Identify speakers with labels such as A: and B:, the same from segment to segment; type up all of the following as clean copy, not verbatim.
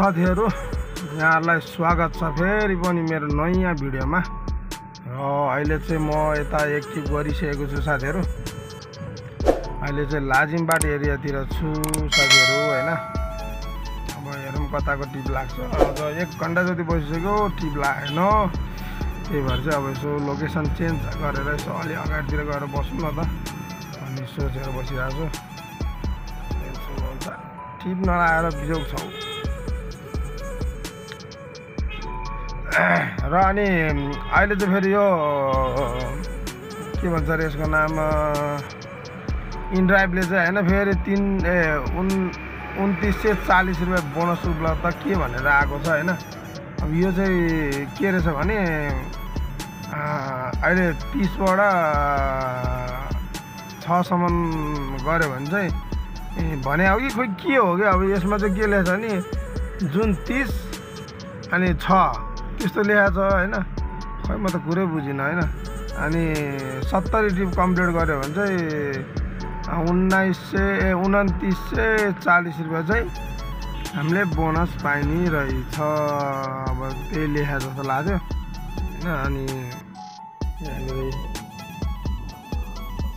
A: साथीहरु यहाँहरुलाई स्वागत छ फेरि पनि मेरो नयाँ भिडियोमा र अहिले चाहिँ म यता एक ट्रिप गरिसकेको छु साथीहरु। अहिले चाहिँ लाजिमबाट एरियातिर छु साथीहरु हैन। अब हेरौँ कताको ट्रिप लाग्छ। अझ 1 घण्टा जति बसिसक्यो ट्रिप लागेन। त्यही भएर चाहिँ अब यसो लोकेसन चेन्ज गरेर यसो अलि अगाडितिर गएर बसौँ न त भन्ने सोचेर बसिरहेको छु। ट्रिप नलाएर बिजोग छौ। र अनि अहिले चाहिँ फेरि यो के भन्छ रे यसको नाम इनड्राइभले चाहिँ हैन फेरि 2940 रुपैयाँ बोनस उपलब्ध के भनेर आएको छ हैन। अब यो चाहिँ के रहेछ भने अहिले 30 बाट 6 सम्म गऱ्यो भने चाहिँ भने हो कि खोइ के हो कि अब यसमा चाहिँ के लेखेछ नि जुन 30 अनि 6 त्यस्तो लेखेको छ हैन। खै म त कुरै बुझिनँ हैन। अनि 70 ट्रिप कम्प्लिट गर्यो भने चाहिँ 2940 रुपैयाँ चाहिँ हामीले बोनस पाइने रहेछ। अब त्यही लेखा जस्तो लाग्यो हैन। अनि यहाँनिर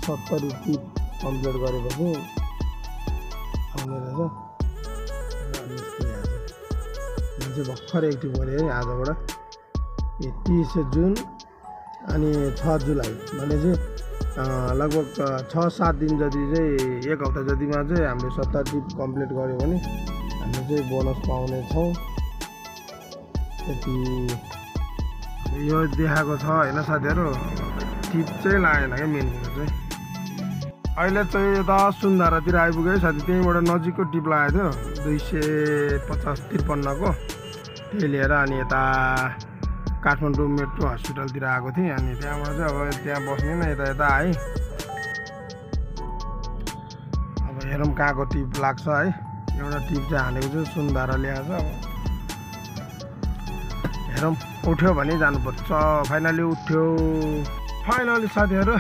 A: 70 ट्रिप कम्प्लिट गरेपछि आउने रहेछ। मान्छे भर्खर एक्टिभ गरे है आजबाट। 30 जुन अनि 6 जुलाई भने चाहिँ लगभग 6-7 दिन जति चाहिँ 1 हप्ता जतिमा चाहिँ हामीले 70 ट्रिप कम्प्लिट गर्यो भने हामीले चाहिँ बोनस पाउने छौँ। त्यति यो देखाएको छ हैन साथीहरु। ट्रिप चाहिँ लागेन क्या मेन कुरा चाहिँ। अहिले चाहिँ यता सुन्धारातिर आइपुग्यो साथी। त्यहीँबाट नजिकको ट्रिप लागेको थियो 250-53 को। त्यही लिएर अनि यता काठमाडौँ मेट्रो हस्पिटलतिर आएको थिएँ। अनि त्यहाँबाट चाहिँ अब त्यहाँ बस्ने न यता यता आएँ। अब हेरौँ कहाँको ट्रिप लाग्छ है। एउटा ट्रिप चाहिँ हालेको छु सुन्धारा ल्याएको छ। अब हेरौँ उठ्यो भने जानुपर्छ। फाइनली उठ्यो। फाइनली साथीहरु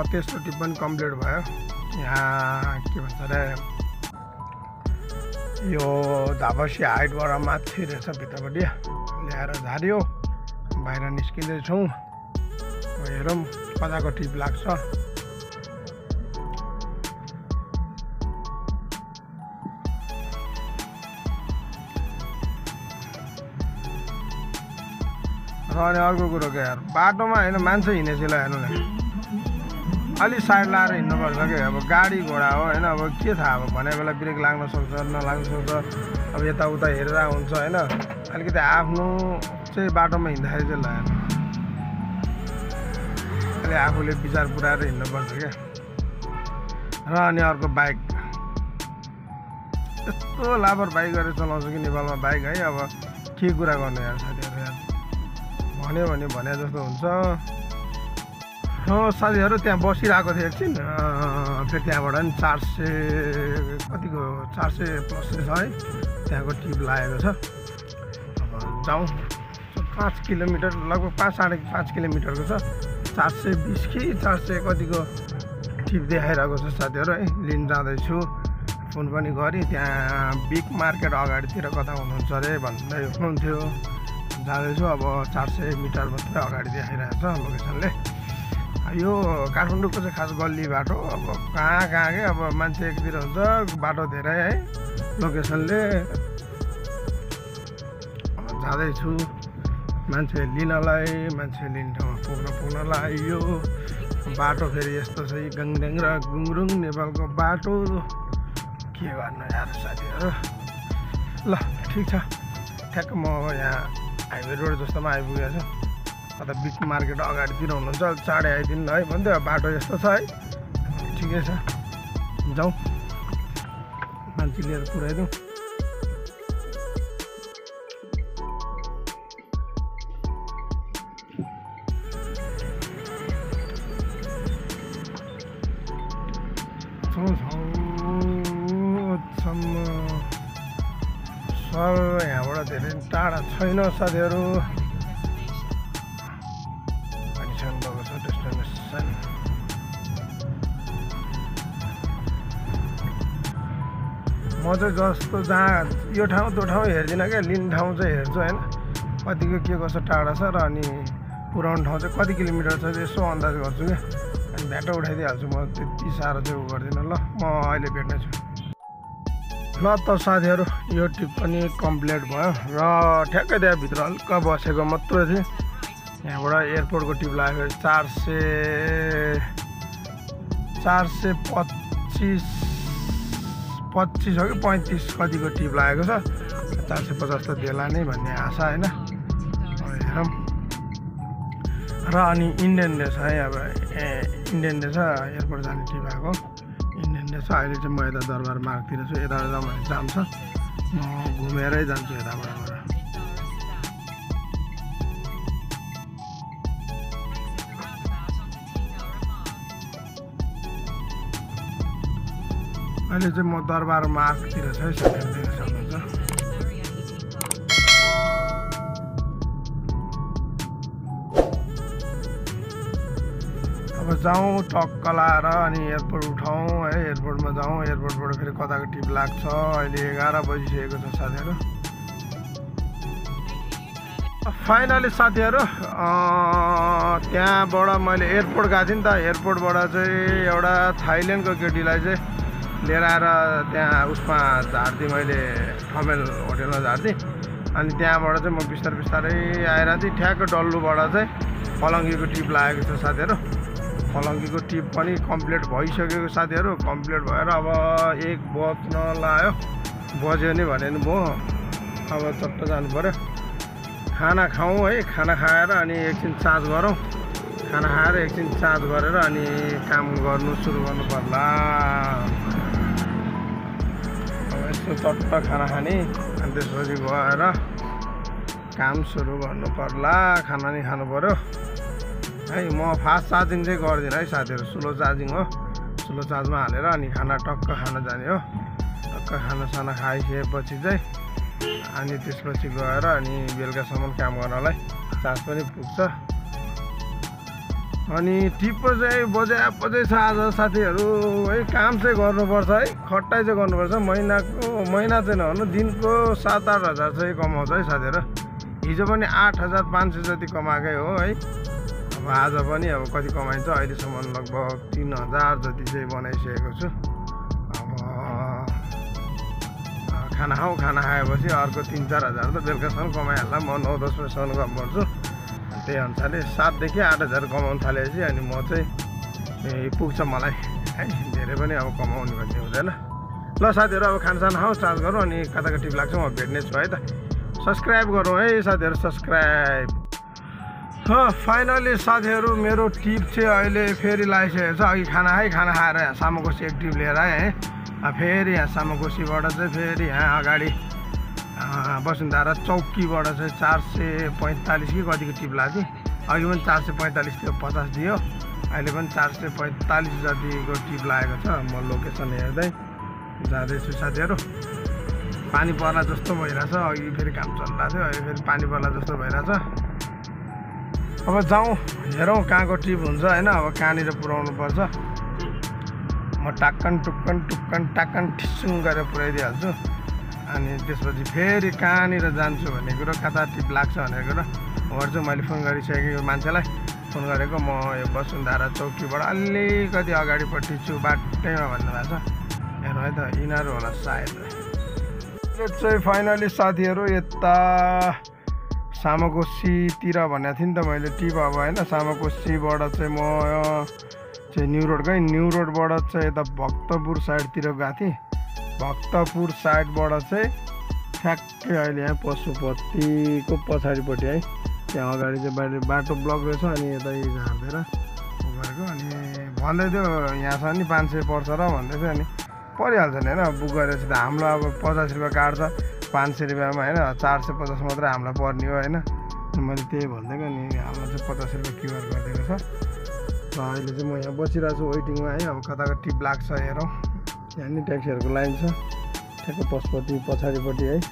A: तेस्रो ट्रिप पनि कम्प्लिट भयो। यहाँ के भन्छ रे यो झापसी हाइटबाट माथि रहेछ भित्रपट्टि ल्याएर झार्यो। बाहिर निस्किँदैछौँ। हेरौँ कताको ट्रिप लाग्छ। र अनि अर्को कुरो के यार बाटोमा होइन मान्छे हिँडेছিল हेर्नु न। अलि साइड लाएर हिँड्नुपर्छ कि अब गाडी घोडा हो होइन। अब के थाहा अब भने बेला ब्रेक लाग्न सक्छ नलाग्न सक्छ। अब यताउता हेरेर हुन्छ होइन। अलिकति आफ्नो चाहिँ बाटोमा हिँड्दाखेरि चाहिँ ल अलि आफूले विचार पुऱ्याएर हिँड्नुपर्छ क्या। र अनि अर्को बाइक यस्तो लापरवाही गरेर चलाउँछ कि नेपालमा बाइक है। अब के कुरा गर्नु यार साथीहरु यार। भन्यो भने भने जस्तो हुन्छ। साथीहरु त्यहाँ बसिरहेको थिएँ एकछिन। फेरि त्यहाँबाट नि 400 कतिको 400 प्लस छ है त्यहाँको ट्रिप लागेको छ। अब जाउँ 5 किलोमिटर लगभग 5-5.5 किलोमिटरको छ। 420 कि 400 कतिको ट्रिप देखाइरहेको छ साथीहरु है। लिन जाँदैछु फोन पनि गरेँ। त्यहाँ बिग मार्केट अगाडितिर कता हुनुहुन्छ अरे भन्दै हुनुहुन्थ्यो। जाँदैछु अब 400 मिटर मात्रै अगाडि देखाइरहेको छ लोकेसनले। यो काठमाडौँको चाहिँ खास गल्ली बाटो। अब कहाँ के अब मान्छे एकतिर हुन्छ बाटो धेरै है लोकेसनले। जाँदैछु मान्छे लिनलाई मान्छे लिने ठाउँमा पुग्नलाई। यो बाटो फेरि यस्तो छ गङड्याङ र गुङरुङ नेपालको बाटो। के गर्नु यार साथीहरु। ल ठिक छ ठ्याक्क म यहाँ हाइवे रोड जस्तोमा आइपुगेको छु। कता बिग मार्केट अगाडितिर हुनुहुन्छ चाँडै आइदिनु है भन्दै। बाटो यस्तो छ है ठिकै छ। जाउँ मान्छे लिएर पुऱ्याइदिउँ। सर यहाँबाट धेरै टाढा छैन साथीहरु। डेस्टिनेसन म म चाहिँ जस्तो जहाँ यो ठाउँ त्यो ठाउँ हेर्दिनँ क्या, लिने ठाउँ चाहिँ हेर्छु होइन, कतिको के कसो टाढा छ र अनि पुऱ्याउने ठाउँ चाहिँ कति किलोमिटर छ यसो अन्दाज गर्छु क्या, अनि भ्याटो उठाइदिइहाल्छु। म त्यति साह्रो चाहिँ उ गर्दिनँ। ल म अहिले भेट्ने छु। ल त साथीहरू, यो ट्रिप पनि कम्प्लिट भयो र ठ्याक्कै त्यहाँभित्र हल्का बसेको मात्रै थिएँ। यहाँबाट एयरपोर्टको टिप लाग्यो 425 हो कि 35 कतिको टिप लागेको छ। 450 त देला नै भन्ने आशा होइन, हेरौँ। र अनि इन्डियन डे छ है, अब इन्डियन डे छ, एयरपोर्ट जाने टिप आएको इन्डियन डे छ। अहिले चाहिँ म यता दरबार मार्गतिर छु, यता जाउँ भने जाम छ, म घुमेरै जान्छु यताबाट। अहिले चाहिँ म दरबार मार्गतिर छ है, देख्न सक्नुहुन्छ। अब जाउँ टक्क लाएर अनि एयरपोर्ट उठाउँ है, एयरपोर्टमा जाउँ। एयरपोर्टबाट फेरि कताको टिप लाग्छ। अहिले 11 बजिसकेको छ साथीहरू। फाइनली साथीहरू त्यहाँबाट मैले एयरपोर्ट गएको थिएँ नि त। एयरपोर्टबाट चाहिँ एउटा थाइल्यान्डको केटीलाई चाहिँ लिएर आएर त्यहाँ उसमा झार्दिएँ मैले, ठमेल होटेलमा झार्दिएँ। अनि त्यहाँबाट चाहिँ म बिस्तारै आइरहेको थिएँ। ठ्याक्क डल्लुबाट चाहिँ फलङ्गीको टिप लागेको छ साथीहरू। फलङ्गीको टिप पनि कम्प्लिट भइसकेको साथीहरू। कम्प्लिट भएर अब 1 बज्न लाग्यो, बज्यो नि भने म अब चट्ट जानु पऱ्यो। खाना खाउँ है, खाना खाएर अनि एकछिन चार्ज गरौँ। खाना खाएर एकछिन चार्ज गरेर अनि काम गर्नु सुरु गर्नु पर्ला। अब यस्तो चट्ट खाना खाने अनि त्यसपछि गएर काम सुरु गर्नु पर्ला। खाना नि खानु पऱ्यो है। म फास्ट चार्जिङ चाहिँ गर्दिनँ है साथीहरू, स्लो चार्जिङ हो। स्लो चार्जमा हालेर अनि खाना टक्क खान जाने हो। टक्क खानासाना खाइसकेपछि चाहिँ अनि त्यसपछि गएर अनि बेलुकासम्म काम गर्नलाई चार्ज पनि पुग्छ। अनि टिप चाहिँ बजाएपछि छ आज साथीहरू है। काम चाहिँ गर्नुपर्छ है, खटाइ चाहिँ गर्नुपर्छ। महिना चाहिँ नहुनु, दिनको 7-8 हजार चाहिँ कमाउँछ है साथीहरू। हिजो पनि 8500 जति कमाएकै हो है। अब आज पनि अब कति कमाइन्छ अहिलेसम्म लगभग 3000 जति चाहिँ बनाइसकेको छु। अब खाना खाउँ, खाना खाएपछि अर्को 3-4 हजार त बेलुकासम्म कमाइहाल्ला। म 9-10 बजीसम्म काम गर्छु। त्यही अनुसारले 7 देखि 8 हजार कमाउनु थालेपछि अनि म चाहिँ पुग्छ मलाई है। धेरै पनि अब कमाउने भन्ने हुँदैन। ल साथीहरू, अब खानसाना खाउँ, चार्ज गरौँ अनि कताको टिप लाग्छ म भेट्ने छु है त। सब्सक्राइब गरौँ है साथीहरू, सब्सक्राइब। फाइनली साथीहरू मेरो टिप चाहिँ अहिले फेरि लगाइसकेको छ। अघि खाना खाएर यहाँ सामोकोसी एक टिप लिएर आएँ है। फेरि यहाँ सामोकोसीबाट चाहिँ फेरि यहाँ अगाडि वसुन्धरा चौकीबाट चाहिँ 445 कि कतिको टिप लाग्यो। अघि पनि 445 थियो, 50 दियो। अहिले पनि 445 जतिको टिप लागेको छ। म लोकेसन हेर्दै जाँदैछु साथीहरू। पानी पर्ला जस्तो भइरहेछ। अघि फेरि काम चलिरहेको थियो, अहिले फेरि पानी पर्ला जस्तो भइरहेछ। अब जाउँ, हेरौँ कहाँको टिप हुन्छ होइन। अब कहाँनिर पुऱ्याउनु पर्छ। म टाक्कन ठिसुङ गरेर पुऱ्याइदिइहाल्छु। अनि त्यसपछि फेरि कहाँनिर जान्छु भन्ने कुरो, कता टिप लाग्छ भन्ने कुरो गर्छु। मैले फोन गरिसकेको मान्छेलाई फोन गरेको। म यो वसुन्धरा चौकीबाट अलिकति अगाडिपट्टि छु, बाटैमा भन्नुभएको छ। हेर्नु है त, यिनीहरू होला सायद। चाहिँ फाइनली साथीहरू यता सामोकोसीतिर भनेको थिएँ नि त मैले टिप अब होइन। सामोकोसीबाट चाहिँ म चाहिँ न्यु रोड गएँ। न्यु रोडबाट चाहिँ यता भक्तपुर साइडतिर गएको थिएँ। भक्तपुर साइडबाट चाहिँ ठ्याक्कै अहिले यहाँ पशुपतिको पछाडिपट्टि है, त्यहाँ अगाडि चाहिँ बाटो ब्लक रहेछ। अनि यता झार्दै गरेको। अनि भन्दै थियो यहाँसम्म नि 500 पर्छ र भन्दै थियो। अनि परिहाल्छ नि होइन, बुक गरेपछि त हाम्रो अब 50 रुपियाँ काट्छ 500 रुपियाँमा होइन। 450 मात्रै हामीलाई पर्ने हो होइन। मैले त्यही भनिदिएको नि, हामीलाई चाहिँ 50 रुपियाँ क्युआर गरिदिएको छ। र अहिले चाहिँ म यहाँ बसिरहेको छु वेटिङमा है। अब कताको टिप लाग्छ हेरौँ। यहाँ नि ट्याक्सीहरूको लाइन छ ठ्याक्कै पशुपति पछाडिपट्टि है।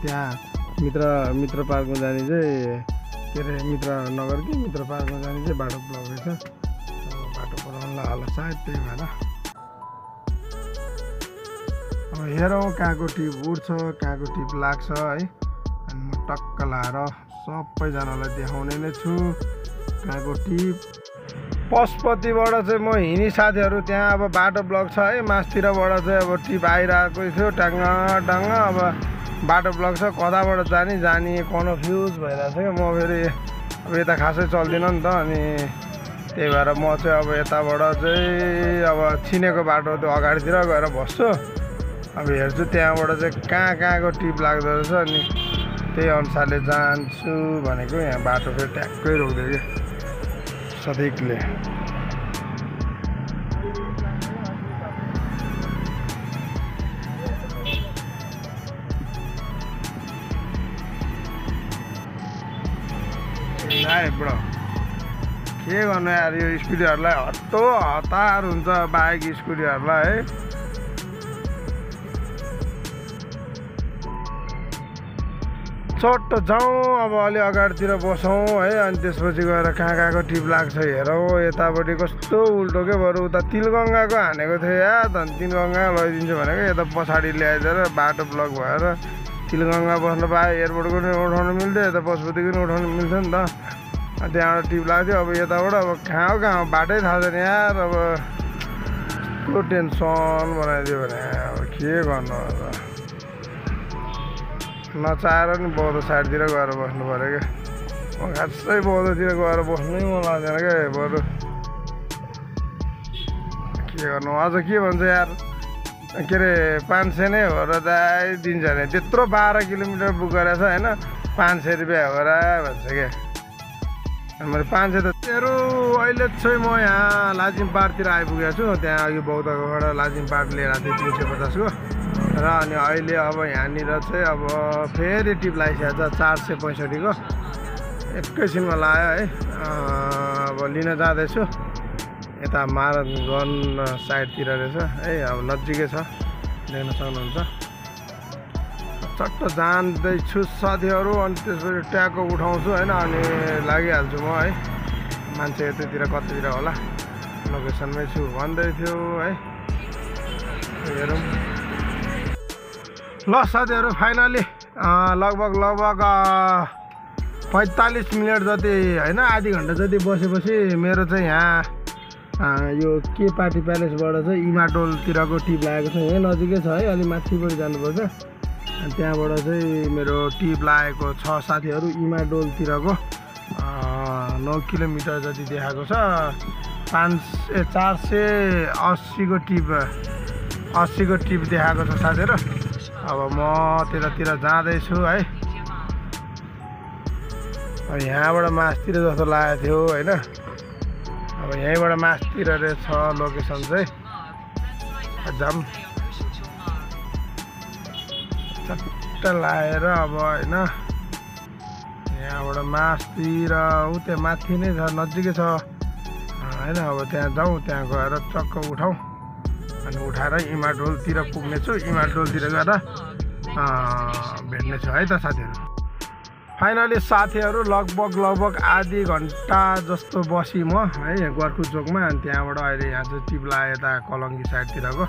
A: त्यहाँ मित्र पार्कमा जाने चाहिँ के अरे मित्र नगर कि मित्र पार्कमा जाने चाहिँ बाटो ब्लक रहेछ। बाटो बनाउनु होला सायद, त्यही भएर अब हेरौँ कहाँको टिप उड्छ कहाँको टिप लाग्छ है। अनि म टक्क लाएर सबैजनालाई देखाउने नै छु कहाँको टिप। पशुपतिबाट चाहिँ म हिँडी साथीहरू त्यहाँ अब बाटो ब्लक छ है। मासतिरबाट चाहिँ अब टिप आइरहेको थियो टाङ्ग टाङ्ग। अब बाटो ब्लक छ कताबाट जाने कन्फ्युज भइरहेको छ क्या। म फेरि अब यता खासै चल्दिनँ नि त। अनि त्यही भएर म चाहिँ अब यताबाट चाहिँ अब चिनेको बाटो त्यो अगाडितिर गएर बस्छु। अब हेर्छु त्यहाँबाट चाहिँ कहाँको टिप लाग्दो रहेछ। अनि त्यही अनुसारले जान्छु भनेको। यहाँ बाटो फेरि ट्याक्कै रोक्दै क्या सधैँले। ब्रो के गर्नु यार यो स्कुटीहरूलाई हतार हुन्छ बाइक स्कुटीहरूलाई है। चट्ट जाउँ अब अलि अगाडितिर बसौँ है। अनि त्यसपछि गएर कहाँको टिप लाग्छ हेरौँ। यतापट्टि कस्तो उल्टो के बरु उता तिलगङ्गाको हानेको थियो याद। अनि तिलगङ्गा लैदिन्छु भनेको यता पछाडि ल्याइदिएर बाटो ब्लक भएर तिलगङ्गा बस्न पाए एयरपोर्टको पनि उठाउनु मिल्थ्यो यता पशुपतिको पनि उठाउनु मिल्थ्यो नि त। त्यहाँबाट टिप लाग्थ्यो। अब यताबाट अब कहाँ बाटै थाहा छैन यार। अब यस्तो टेन्सन बनाइदियो भने अब के गर्नु। अब नचाहेर नि बौद्ध साइडतिर गएर बस्नु पऱ्यो क्या। म खासै बौद्धतिर गएर बस्नै मन लाग्दैन क्या। बरु के गर्नु अझ के भन्छ यार के अरे 500 नै हो र दाइ दिन्छ अरे। त्यत्रो 12 किलोमिटर बुक गरेको छ होइन 500 रुपियाँ हो र भन्छ क्या। मैले 500 त तेरो अहिले चाहिँ म यहाँ लाजिमपाटतिर आइपुगेको छु। त्यहाँ अघि बौद्धकोबाट लाजिमपाट लिएर आएको थिएँ 350 को। र अनि अहिले अब यहाँनिर चाहिँ अब फेरि टिप लगाइसकेको छ 465 को। एकैछिनमा लायो है। अब लिन जाँदैछु यता मारगन साइडतिर रहेछ है। अब नजिकै छ देख्न सक्नुहुन्छ। चट्ट जाँदैछु साथीहरू। अनि त्यसपछि ट्यागको उठाउँछु होइन। अनि लागिहाल्छु म है। मान्छे यतातिर कतातिर होला लोकेसनमै छु भन्दै थियो है। हेरौँ ल साथीहरू फाइनली लगभग 45 मिनट जति होइन आधी घन्टा जति बसेपछि मेरो चाहिँ यहाँ यो के पार्टी प्यालेसबाट चाहिँ इमाटोलतिरको टिप लागेको छ। यहीँ नजिकै छ है। अलि माथिबाट जानुपर्छ। अनि त्यहाँबाट चाहिँ मेरो टिप लागेको छ साथीहरू। इमाडोलतिरको 9 किलोमिटर जति देखाएको छ। 480 को टिप 80 को टिप देखाएको छ साथीहरू। अब म त्यतातिर जाँदैछु है। अब यहाँबाट मासतिर जस्तो लागेको थियो होइन। अब यहीँबाट मासतिर रहेछ लोकेसन चाहिँ। जाम चट्ट लाएर अब होइन यहाँबाट मासतिर ऊ त्यहाँ माथि नै छ नजिकै छ होइन। अब त्यहाँ जाउँ त्यहाँ गएर चक्क उठाउँ। अनि उठाएर इमाडोलतिर पुग्नेछु। इमाडोलतिर गएर भेट्नेछु है त साथीहरू। फाइनली साथीहरू लगभग आधी घन्टा जस्तो बसी म है गोर्खु चोकमा। अनि त्यहाँबाट अहिले यहाँ चाहिँ टिप लायो यता कलङ्गी साइडतिरको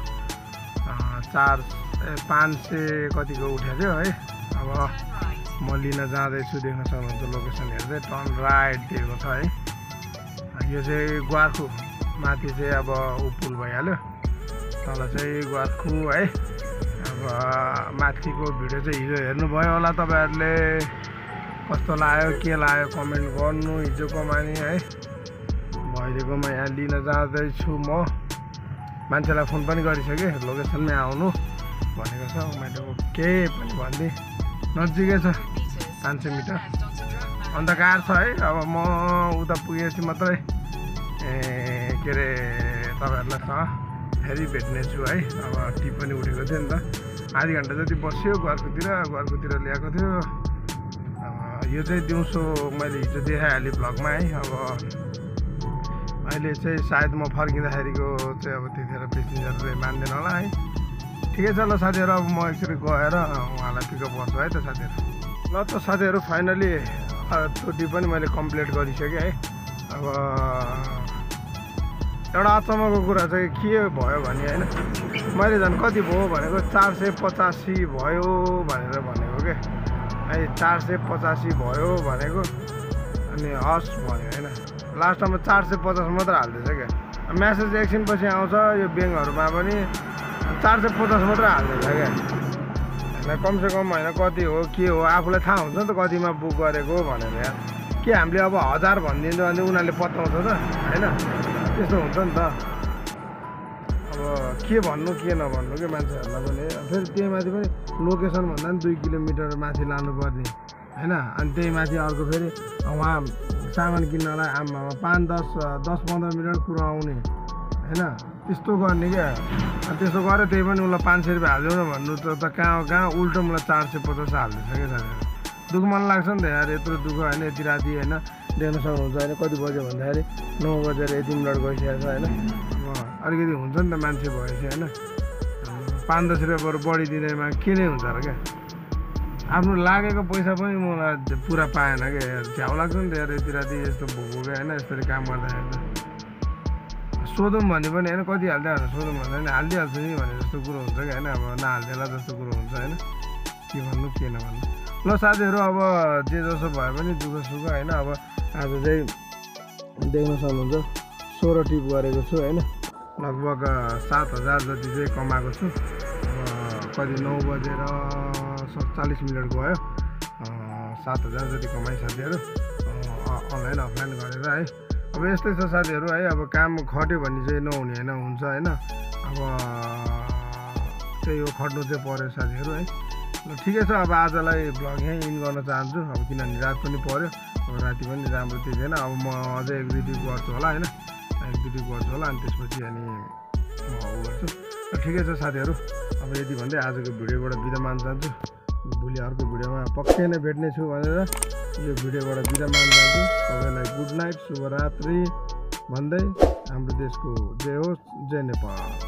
A: 500 कतिको उठेको थियो है। अब म लिन जाँदैछु देख्न सक्नुहुन्छ लोकेसन हेर्दै टर्न राइट दिएको छ है। यो चाहिँ गोर्खु माथि चाहिँ अब पुल भइहाल्यो। तल चाहिँ गोर्खु है। अब माथिको भिडियो चाहिँ हिजो हेर्नुभयो होला तपाईँहरूले। कस्तो लाग्यो के लाग्यो कमेन्ट गर्नु हिजोको मानि है। म अहिलेकोमा यहाँ लिन जाँदैछु। म मान्छेलाई फोन पनि गरिसकेँ लोकेसनमै आउनु भनेको छ। मैले ओके पनि भनिदिएँ। नजिकै छ 500 मिटर। अन्धकार छ है। अब म उता पुगेपछि मात्रै के अरे तपाईँहरूलाई फेरि भेट्नेछु है। अब टिप पनि उठेको थियो नि त। आधी घन्टा जति बस्यो गोर्खुतिर ल्याएको थियो। यो चाहिँ दिउँसो मैले हिजो देखाइहालेँ भ्लगमा है। अब अहिले चाहिँ सायद म फर्किँदाखेरिको चाहिँ अब त्यतिखेर पेसेन्जरले मान्दैन होला है। ठिकै छ ल साथीहरू। अब म एकचोटि गएर उहाँलाई पिकअप गर्छु है त साथीहरू। ल त साथीहरू फाइनली त्यो टिप पनि मैले कम्प्लिट गरिसकेँ है। अब एउटा अचम्मको कुरा चाहिँ के भयो भने होइन मैले झन् कति भयो भनेको 485 भयो भनेर भनेको के अहिले 485 भयो भनेको अनि हस् भन्यो होइन लास्टमा 450 मात्र हाल्दैछ क्या म्यासेज एकछिनपछि आउँछ यो ब्याङ्कहरूमा पनि 450 मात्र हाल्दैछ क्या होइन कमसेकम होइन कति हो के हो आफूलाई थाहा हुन्छ नि त कतिमा बुक गरेको भनेर यार के हामीले अब 1000 भनिदिन्छ भने उनीहरूले पत्ताउँछ त होइन त्यस्तो हुन्छ नि त अब के भन्नु के नभन्नु के मान्छेहरूलाई पनि फेरि त्यही माथि पनि लोकेसन भन्दा पनि 2 किलोमिटर माथि लानुपर्ने होइन अनि त्यही माथि अर्को फेरि उहाँ सामान किन्नलाई आम्मामा 5-10-15 मिनट कुरो आउने होइन त्यस्तो गर्ने क्या त्यसो गरेर त्यही पनि उसलाई 500 रुपियाँ हालिदेऊ न भन्नु त कहाँ उल्टो मलाई 450 हाल्दैछ क्या साथीहरू दुःख मन लाग्छ नि त यार यत्रो दुःख होइन यति राति होइन देख्न सक्नुहुन्छ होइन कति बज्यो भन्दाखेरि 9 बजेर यति मिनट गइसकेको छ होइन अलिकति हुन्छ नि त मान्छे भएपछि होइन 5-10 रुपियाँ बरु बढी दिँदैमा के नै हुन्छ र क्या आफ्नो लागेको पैसा पनि मलाई पुरा पाएन क्या झ्याउ लाग्छ नि त यार यति राति यस्तो भोगो होइन यसरी काम गर्दाखेरि त सोधौँ भने पनि होइन कति हाल्दै हाल्छ सोधौँ भन्दा पनि हालिदिइहाल्छु नि भने जस्तो कुरो हुन्छ क्या होइन अब नहालिदिएला जस्तो कुरो हुन्छ होइन के भन्नु के नभन्नु ल साथीहरू अब जे जसो भए पनि दुःख सुख होइन अब आज चाहिँ देख्न सक्नुहुन्छ 16 टिप गरेको छु होइन लगभग 7000 जति चाहिँ कमाएको छु कति 9 बजेर 40 मिनट गयो 7000 जति कमाइ साथीहरू अनलाइन अफलाइन गरेर है अब यस्तै छ साथीहरू है अब काम खट्यो भने चाहिँ नहुने होइन हुन्छ होइन अब त्यही हो खट्नु चाहिँ पर्यो साथीहरू है ल ठिकै छ अब आजलाई ब्लग यहीँ इन गर्न चाहन्छु अब किनभने रात पनि पर्यो अब राति पनि राम्रो त्यो थिएन अब म अझै एक दुई टिप गर्छु होला होइन अनि त्यसपछि अनि म गर्छु ल ठिकै छ साथीहरू अब यति भन्दै आजको भिडियोबाट बिदा मान चाहन्छु भोलि अर्को भिडियोमा पक्कै नै भेट्ने छु भनेर यो भिडियोबाट बिदा मान चाहन्छु सबैलाई गुड नाइट शुभरात्रि भन्दै हाम्रो देशको जय होस् जय नेपाल।